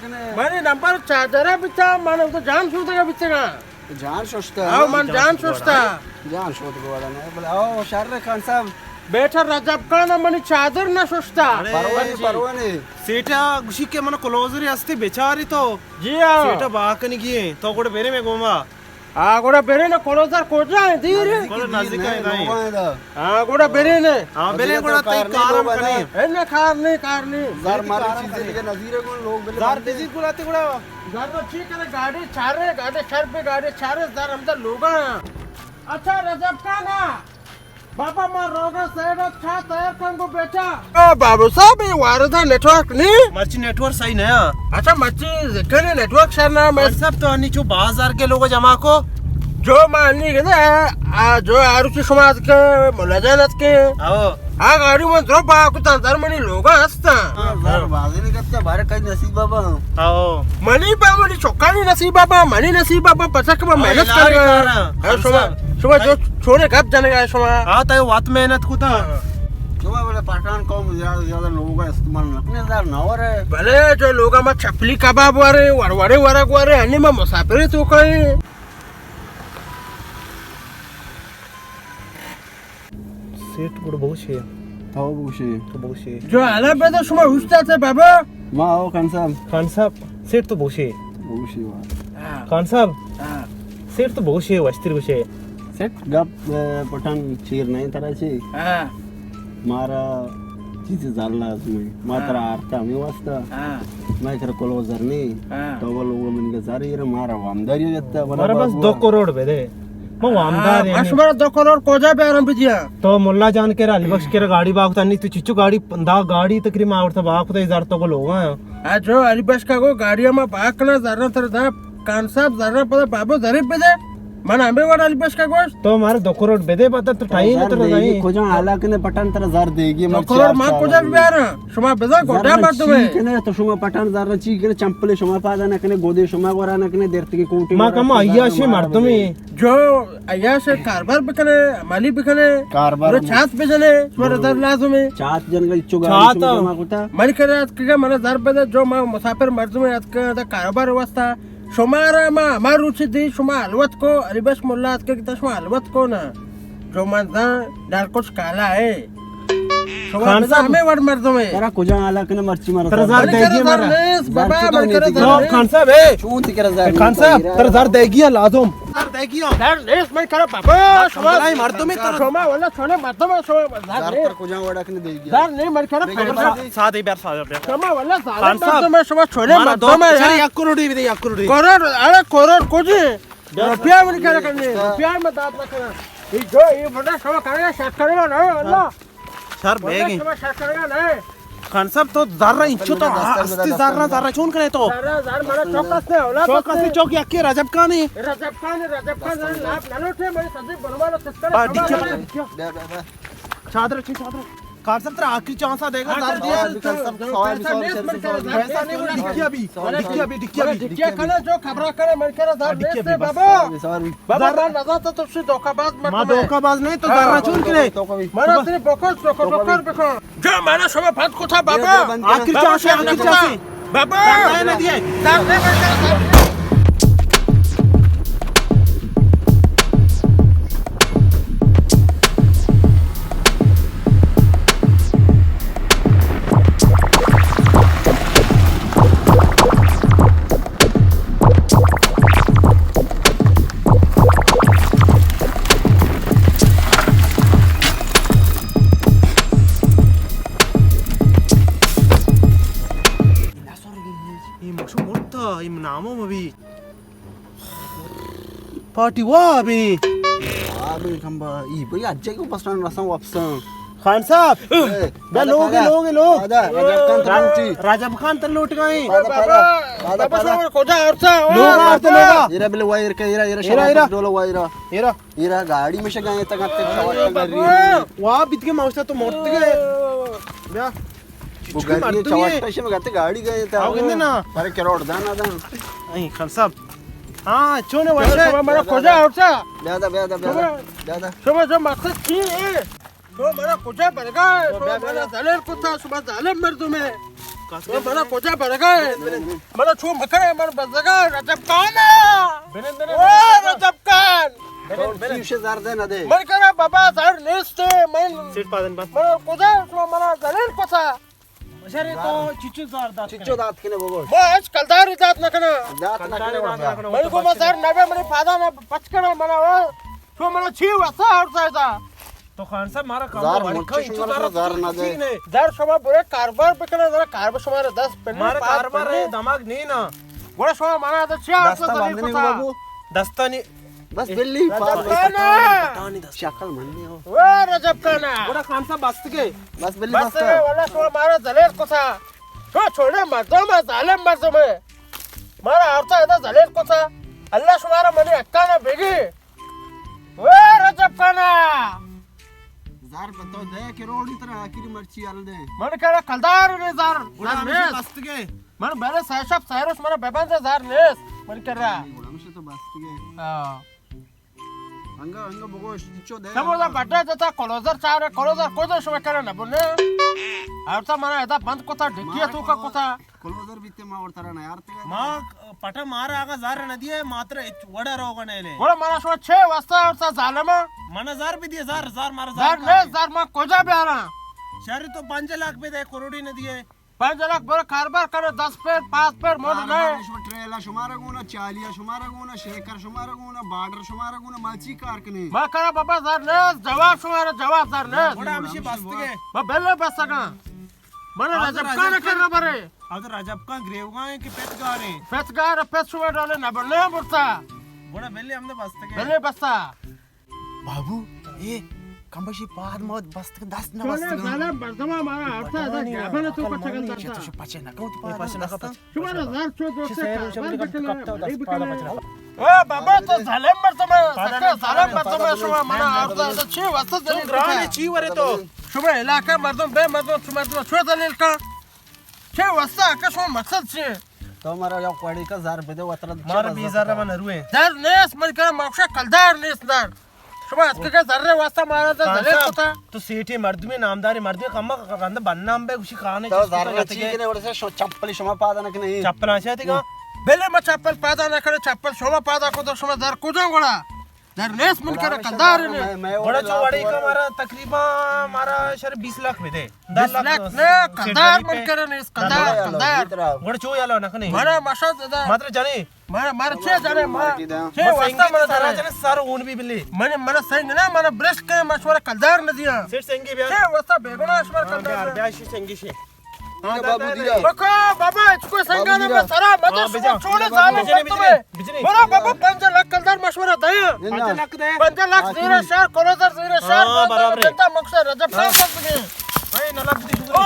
منی number charger ءَ بیتا، من تو جان شودگا بیتگا۔ جان ششتا؟ آو، من جان ششتا۔ جان شود گوڑا نہ، بلے آو، شر خان صاحب۔ بیٹا رجب خان، منی چادر نہ ششتا۔ پرواہ نہ، پرواہ نہ۔ سیٹا گوشی کہ من کلوزری ہستی، بچاری تو۔ جی ہاں۔ سیٹا باکنگی ہے، تو گڑ برے میں گوما۔ آ، گڑا برے نا، کلوزر کجا ہے؟ دیر ہے۔ نزدیک ہے، نزدیک ہے۔ ہاں، گڑا برے نا۔ ہاں، برے گڑا تئی کارم کنی۔ اے نا، کار نہیں، کار نہیں۔ زار مارے چیزیں دیگه نظیر ہے کون لوگ بلے زار بندے۔ بزی گڑا تے گڑا۔ زار تو چی کرے، گاڑی چارے، گاڑی شر پہ گاڑی چارے، زار ہم تو لوگا۔ اچھا، رجب خان نا۔ بابا، ما روگا سیڈ چا تیار کنگو بیٹا۔ او بابو صاحب، یہ واردا نیٹورک نہیں؟ مرچی نیٹورک صحیح نہ۔ اچھا، مرچی ذکر نیٹورک شر نہ، میں سب تو انی چو بازار کے لوگ جمع کو۔ جو ما انی کے، آ، جو آروچی شما کے ملا جان ات کے۔ او۔ آ گاڑی من درو با کو تن در منی لوگا ہستا۔ ہاں، زار بازی نہیں کرتا، بارے کئی نصیب بابا۔ او۔ منی با منی چکانی نصیب با، منی نصیب با، پچک با محنت کر رہا۔ شما، شما جو چھوڑے گپ جنگا شما۔ ہاں، تئی وت محنت کتا۔ شما بلے پٹھان قوم زیادہ، زیادہ لوگا استعمال نہ کنے، زار نہ ورے۔ بلے جو لوگا ما چپلی کباب ورے، ور ورے ورگ ورے، ہنی ما مسافری تو کہیں۔ سیٹ گڑ بوشے۔ تو بوشے۔ تو بوشے۔ جو حالا بده شما اوشتاتے بابا۔ ما آو خان صاحب۔ خان صاحب، سیٹ تو بوشے۔ بوشے وا۔ ہاں۔ خان صاحب، ہاں۔ سیٹ تو بوشے، وشتر بوشے۔ سیٹ گپ، اے، پٹھان چیر نہیں ترا چی۔ ہاں۔ مارا چیزے زر لازم ہے۔ ما ہاں۔ ترا آرتا ہمیں واسطہ۔ ہاں۔ ما ترا کلوزر نہیں۔ ہاں۔ تو وہ لوگ من کے زر یہ مارا وامداری جتا۔ مارا بس دو کروڑ بدے۔ ما وامدار ہاں، ہیں۔ بس مارا دو کروڑ کجا بیارم بجیا؟ تو ملا جان کے را، علی بخش کے را گاڑی باغ تانی، تو چچو گاڑی، دا گاڑی تقریباً آورتا باغ تا، ہزار تو کو لوگا ہے۔ ہاں، جو علی بخش کا کو گاڑی ما باغ کنا، زر تر دا، خان صاحب زر پدا بابو زر بدے۔ من ہمیں وڑ علی بخش کا گوشت۔ تو مارا دو کروڑ بدے، پتا تو ٹائم زر تو دیگی، نہیں۔ کجا حالا کنے پٹھان ترا زر دیگی، دو کروڑ ما کجا بیارا؟ شما بزا گوڈا مردم ہے۔ کنے تو شما پٹھان زر چی کنے، چمپلے شما پادا نہ کنے، گودے شما گورا نہ کنے، درتگی کوٹی ما کم عیاشی مردم ہے۔ جو عیاش کاربار بکنے، مالی بکنے، کاربار چات بجنے، شما زر لازم ہے۔ چات جنگل چو گاڑی چات شما جمع کتا۔ مالی کرا کہ من زر بدے، جو ما مسافر مردم ہے، اتکا کاروبار واسطہ۔ شما را ما ہما روچ دی، شما حلوت کو، علی بخش ملا اتکے کہ شما حلوت کو نا۔ جو من زان ڈار کچھ کالا ہے۔ شما خان بزا صاحب۔ ہمیں وڑ مردم ہے۔ ترا کجا حالا کنے مرچی مارا ترا زر زر دیگی مارا۔ نیس، بابا، زر من کرا زر نیس۔ خان صاحب، اے۔ چون تی کرا زر خان صاحب، ترا زر دیگی لازم۔ زر دیگی۔ زر نیس، من کرا بابا، شما مردم ہے ترا۔ شما واللہ چھونے مردم ہے، شما زر زر نیس۔ تر کجا وڑا کنے دیگی۔ زر نہیں، من کرا پیسہ۔ سادے بیار، سادے بیار۔ شما واللہ ظالم خان صاحب، مردم ہے، شما چھونے مارا دو مردم ہے۔ سر، یک کروڑی بدے، یک کروڑی۔ کروڑ، ارے کروڑ کجی؟ روپیہ من کرا کرنے، روپیہ من داد نہ کرا۔ یہ جو، یہ بڑا شما کرے، شک کرے نا، اللہ۔ شر بے گئی۔ شما شک کرے نا۔ خان صاحب، تو زر انچو تو ہستی زر، زر چون کرے تو؟ زر، زر مارا چوک است نے، اولا چوک است، چوک یکی رجب خانی۔ رجب خان، رجب خان، زر لاپ نہ لوٹے، میں سبزی بنوانا سستا۔ ہاں، ڈکیا، ڈکیا۔ چادر، چادر۔ خان صاحب، ترا آخری چانس آ دیگا، زر دیا۔ پیسہ نہیں، ڈکیا بھی، ڈکیا بھی، ڈکیا بھی۔ ڈکیا کنا جو خبرہ کرے، من کرا زر نیستے بابا۔ بابا، من نزانتا تو چی دھوکہ باز مردم ہے۔ ما دھوکہ باز نہیں، تو زر چون کرے؟ من تری بکش، دھوکہ دھوکہ بکن۔ جو مانا شما بند کتا بابا۔ آخری چانس، آخری چانس۔ بابا! دار نہ دیا۔ دار نہ دیا۔ اے مشو مرتا، اے نامو مبی۔ پارٹی وا بی۔ وا بی کمبا، ای بھئی اجے کو بس سٹینڈ رساں واپساں۔ خان صاحب، اے، بے لوگ، لوگ، لوگ۔ رجب خان تر لوٹی۔ رجب خان تر لوٹ گئے۔ پادا، پادا، پادا، پادا۔ کجا آرتا؟ لوگ آرتا، لوگ۔ ایرا بلے وائر کا، ایرا، ایرا، ایرا، شراب ایرا۔ ڈولا وائرا۔ ایرا۔ ایرا گاڑی میں شگائیں تک آتے، شوٹ کر رہی ہے۔ وا بیت کے موسا تو مرت گئے۔ بیا۔ وہ چکی گاڑی مردم ہے۔ چوٹا شے میں گاتے گاڑی گئے تھا۔ آؤ گندے نا۔ پر کروڑ دانا دان۔ ایں خان صاحب۔ ہاں، چونے وشے۔ شما مرا کجا آورتا؟ بیا دا، بیا دا، بیا دا۔ شما، بیا دا۔ شما جو مقصد چی ہے؟ شما مرا کجا برگا؟ شما مرا ذلیل کتا، شما ظالم مردم ہے۔ تو منا کجا برگا ہے؟ منا چو مکنے، من بزگا رجب خان۔ بنن، بنن، او بنن۔ رجب خان! بنن، بنن۔ چیز زر دے نہ دے۔ من کرا بابا زر نیست، من سیٹ پادن بند۔ من کجا تو منا زلیل کتا؟ شرے تو چچو زار دات چچو کنے۔ دات کنے بگوش۔ ما ہچ کلداری دات نہ کنا۔ دات نہ کنے کلداری دات نہ کنا۔ من کو ما زر نہ بے، منی پادا نہ پچ کنا منا۔ تو منا چی وسا اور زیادہ۔ تو خان صاحب، مارا کم زار بڑی مچ کھائی، تو شمارا زار زار نہ دے۔ زار شما برے کاروبار بکنے، ذرا کاروبار شمارا دست پہ مارا پاس کاروبار پہ ہے، دماغ نہیں نا۔ گوڑا شما مارا تو چیا دستا تو بندنی کتا۔ بابو۔ دستانی بس بلی رجب پاس خان۔ پٹانی دست۔ شکل من نہیں ہو۔ او رجب خان۔ گوڑا خان صاحب بست گئے۔ بس بلی بس بست گئے، واللہ شما مارا ذلیل کتا۔ تو چھوڑے مردم ہے، ظالم مردم ہے۔ مارا آورتا ادا ذلیل کتا۔ اللہ شمارا منی حقانا بگی۔ وے رجب خانا! زار پہ تو دے کروڑی ترا آخری مرچی ال دے۔ من کرا کلدار نے زار، گڑا زار ہمیشہ نیست۔ بستگے۔ من بلے سہ شپ سہ روش منا ببند زار نیست۔ من کرا۔ گڑا ہمیشہ تو بستگے۔ ہاں۔ انگا، انگا بگوش، چو دے۔ سمو دا بڈا جتا کلوزر چارے، کلوزر کو دے شما کرا نہ بنے۔ اور تو منا ادا بند کتا، ڈکیا تو کا کتا۔ کلوزر بیتے ما اور ترا نہ یارتے۔ ما پٹا مارا آگا زار نہ دیے، ما ترا ہچ وڑا روگا نہ لے۔ وڑا مارا شو چھ واسطہ اور سا ظالما۔ منا زار بھی دیے، زار، زار مارا زار زار۔ نے، زار ما کجا بیارا؟ شہر تو پنج لاکھ بھی دے، کروڑی نہ دیے۔ پنج لاکھ برو کاروبار کرو، دس پیر، پانچ پیر، موڑ کاروبار نہ۔ شما ٹریلا شمارا گونا، چالیا شمارا گونا، شیکر شمارا گونا، بارڈر شمارا گونا، ما چی کار کنے؟ ما کرا بابا زار نے، جواب شمارا، جواب زار نے۔ بڑا ہمشی بستگے۔ ما بلے بستگا۔ من رجب خان کرا برے۔ اب تو رجب خان گریوگا ہیں کہ پتگار ہیں؟ پتگار، پت شما ڈالے نہ بلے برتا۔ گوڑا بلے ہم نے بستگے۔ بلے بستا۔ بابو، اے کمبشی پاد ما بستگ دست نہ بستگ۔ ظالم مردما مارا ہرتا دا گابن تو پچگل دستا۔ تو پچے نہ کو، تو پچے نہ کو۔ شما نا زار چو دوست کاربار بکنا۔ او بابا تو ظالم مردما، سکا ظالم مردما شما منا ہرتا دا چی واسطہ ذلیل گرانی کتا؟ چی ورے تو؟ شما علاقہ مردم بے مردم شما تو چو ذلیل کا؟ چی واسطہ کا شما مقصد چی؟ تو مارا یا کوڑی کا زار بدے وترا۔ مارا بی زار ما نروے۔ زار نیس من کرا مخشا کلدار نیس زار۔ شما اسکے کہ زر واسطہ مارا دا خان ذلیل صاحب، کتا۔ تو سیٹھی مردمی، نامداری مردمی، کما گند بنام بے گوشی کانے تو چست زر کتا چی گے۔ کنے وڑے سے شو-، چپلی شما پادا نہ کنے۔ چپل آچا تیگا؟ بلے ما چپل پادا نہ کنے، چپل شما پادا کو تو شما زر کجا گڑا؟ زر نیس من کرا کلدار نے۔ گڑا چو وڑی کا مارا تقریبا مارا شر بیس لاکھ بدے۔ دس لاکھ نے، کلدار من کرا نیس، کلدار، کلدار۔ گڑا چو یالو نہ کنے۔ مارا مشا زدہ۔ ماتر جانے۔ مارا، مارا چے جانے، ما، چے واسطہ مارا سارا جانے۔ جانے سارا اون بھی بلے۔ من، مارا سنگ نہ، مارا برش کرے، ما شمارا کلدار نہ دیا۔ سیٹ سنگی بیا۔ چے واسطہ بیگنا شمارا کلدار؟ بیا، بیا، شی سنگی شی۔ ہاں، بابو دیرا۔ بکو، بابا، اچ کوئی سنگا نہ، سارا مت شما چھوڑے زالے بجنے، بجنے۔ برو بابا، پنجاہ لاکھ کلدار ما شمارا دیا۔ پنجاہ لاکھ دے۔ پنجاہ لاکھ زیرہ شہر، کلوزر زیرہ شہر، بابا، برابر۔ جنتا مقصد رجب خان صاحب۔ اے نہ لگ دی۔ او،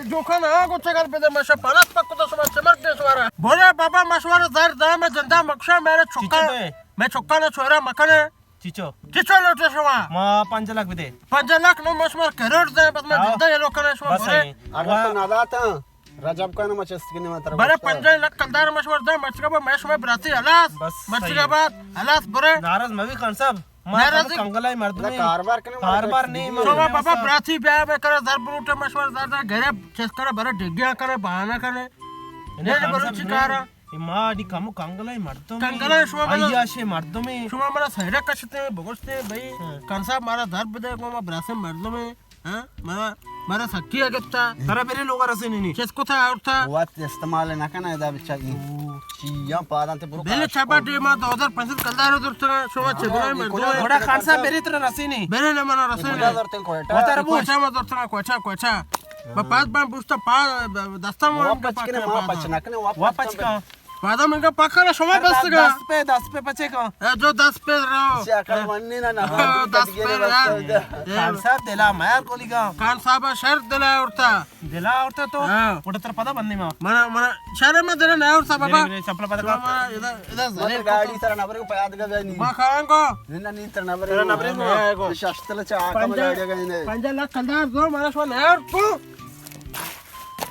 جوکان آ گو چگر بدے، مشا پنات پک تو شما چمر دے شمارا۔ بولے بابا، مشوار زر دے، میں جندا مکشا میرے چکا۔ چیچو دے؟ میں چکا نہ چھوڑا مکنے۔ چیچو؟ چیچو لوٹے شما؟ ما پنج لاکھ بدے۔ پنج لاکھ نو مشوار کروڑ دے، بس میں ہاں۔ جندا یہ لوکنے شما بس بولے۔ صحیح۔ اگر تو نہ داتا، رجب خان ما چست کنے ما تر بارے بخشتا۔ پنجاہ لاکھ کلدار مشوار دے، مرچگا با میں شما براتی ہلاس۔ بس مرچگا صحیح۔ بعد ہلاس برے۔ ناراض مبی خان صاحب۔ ما ناراضی۔ کنگلائی مردم نہ، ہیں۔ کاروبار کنے، کاروبار نہیں، ما شما بابا براتی بیا بے کرے، زر بروٹے مشور زر زر گھرے چست کرے، برے ڈگیا کرے، بہانہ کرے۔ انہیں نے خان بلوچی صاحب کارا۔ اے ما دی کم کنگلائی مردم ہیں۔ کنگلائی شما بلو-، عیاشے مردم ہیں۔ شما مارا سہرے کشتے، بگوشتے، بھائی، ہاں۔ خان صاحب مارا زر بدے، ما براسے مردم ہیں۔ ہاں؟ مارا، مارا سکی گپتا۔ ترا میرے لوگا رسے نہیں۔ چس کتا آورتا؟ وقت استعمال نہ کنا ادا بچا ای۔ او۔ چیاں پاداں تے برو بلے کاش چابا کو۔ ڈیما دو ہزار پنچ سد کلدار درتگا، شما چہ بلائے مردم۔ گوڑا خان صاحب میرے ترا رسے نہیں۔ میرے نہ منا رسے نہیں۔ درتن کوئٹہ۔ وتر بوش۔ کوئٹہ ما درتگا، کوئٹہ، کوئٹہ۔ با پاد بان بوشتا پا، دستا ما واپس کنے، واپس نہ کنے، واپس کنے۔ پادا منگا پکا نہ شما بستگا۔ دست پہ، دست پہ پچے کا۔ اے جو دست پہ رو۔ اسی عقل منی نہ، نہ، ہاں، دست پہ رو۔ خان صاحب دلا میار کولی کا۔ خان صاحب شر دلا اورتا۔ دلا اورتا تو۔ ہاں۔ وڑا تر پدا بندی ما۔ منا، منا، شر میں دلا نہ اورتا بابا۔ میرے، میرے چپل پدا کا۔ ادا، ادا زلیل گاڑی سر نہ برے کو پیاد کا نہیں۔ ما کھان کو۔ نہ، نہ، نہیں تر نہ برے کو۔ نہ برے کو۔ شاشتل چا آکا میں گاڑی کا نہیں۔ پنجاہ لاکھ کلدار دو، منا شو نہ اورتا۔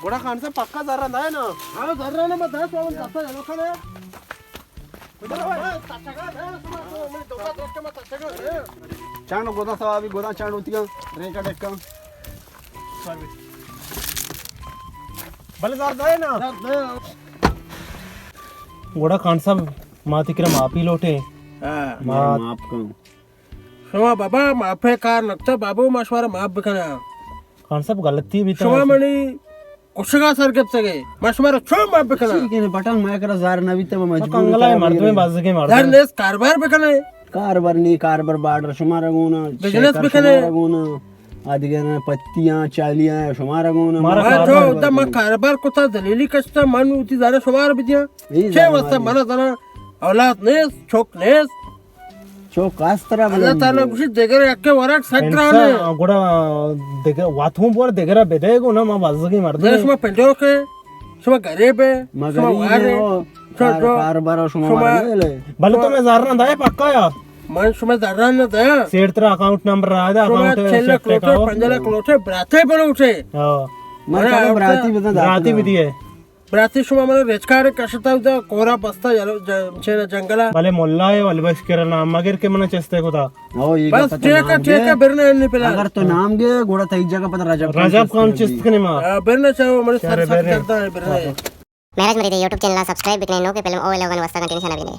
گڑا خان صاحب پکا زر نہ ہے نا؟ ہاں، زر نہ، ما دس والا دستا جلو کھانا۔ چانڈو گودا ثوابی گودا چانڈو تیگا ریکا ڈکا۔ بلے زر دے نا. گڑا خان صاحب، ما تی کرا معافی لوٹیں. ہاں. ما معاف کن. شما بابا معافی کار نکتا بابو، ما شما را معاف بکناں. خان صاحب، غلطی بیتا. شما منی کشگا سر گپتگے، ما شما را چون معاف بکناں؟ چی کنے بٹن، ما کرا زر نبیتا، ما مجبور کنگلا ہے، مردم بازگے مردم. زر نیست، کاروبار بکنے. کاروبار نی، کاروبار بارڈر شمارا گونا، بزنس شیکر بکنے. شمارا گونا، آدگہ نا پتیاں، چالیاں، شمارا گونا. مارا ما کاروبار جو دا ما کاروبار کتا، دلیلی کشتا، من اوتی زر شمار بدیاں. چے واسطہ؟ منا زنا اولاد نیست، چوک نیست. چوک آسترا اللہ تعالی گوشی دگر یک ورگ سکران ہے. گڑا دگر واتوں بور دگر بدے گو نا، ما بازگی مردم. شما پنڈو کے، شما غریب ہے، ما شما غریب وارے. کار-، کاروبار شما شما وارے. بلے تو میں زر نہ دے پکا یا؟ من شما زر نہ دے. سیٹ ترا اکاؤنٹ نمبر را دا، شما اکاؤنٹ چھ لاکھ لوٹے، پنج لاکھ لوٹے، براتے بلوٹے. ہاں. من منا چلو براتی بزن، براتی بدی ہے. براتی شما من ریچکار کشتا دا، کورا بستا یلو ج-، چین جنگلا. بلے ملا ہے، ولی بس کرا نام مگر کہ من چستے کو دا. او، یہ بس ٹھیک ہے، ٹھیک ہے، برنا انی پلا. اگر تو نام گے، گوڑا تئی جگہ پتہ رجب خان رجب خان چست کنے ما. برنا چاہو، من سر سر کرتا ہے، برنا. مہراج مرید یوٹیوب چینل سبسکرائب بکنے، نو کے فلم او ایلیون واسطہ کنٹینیو شنا بکنے.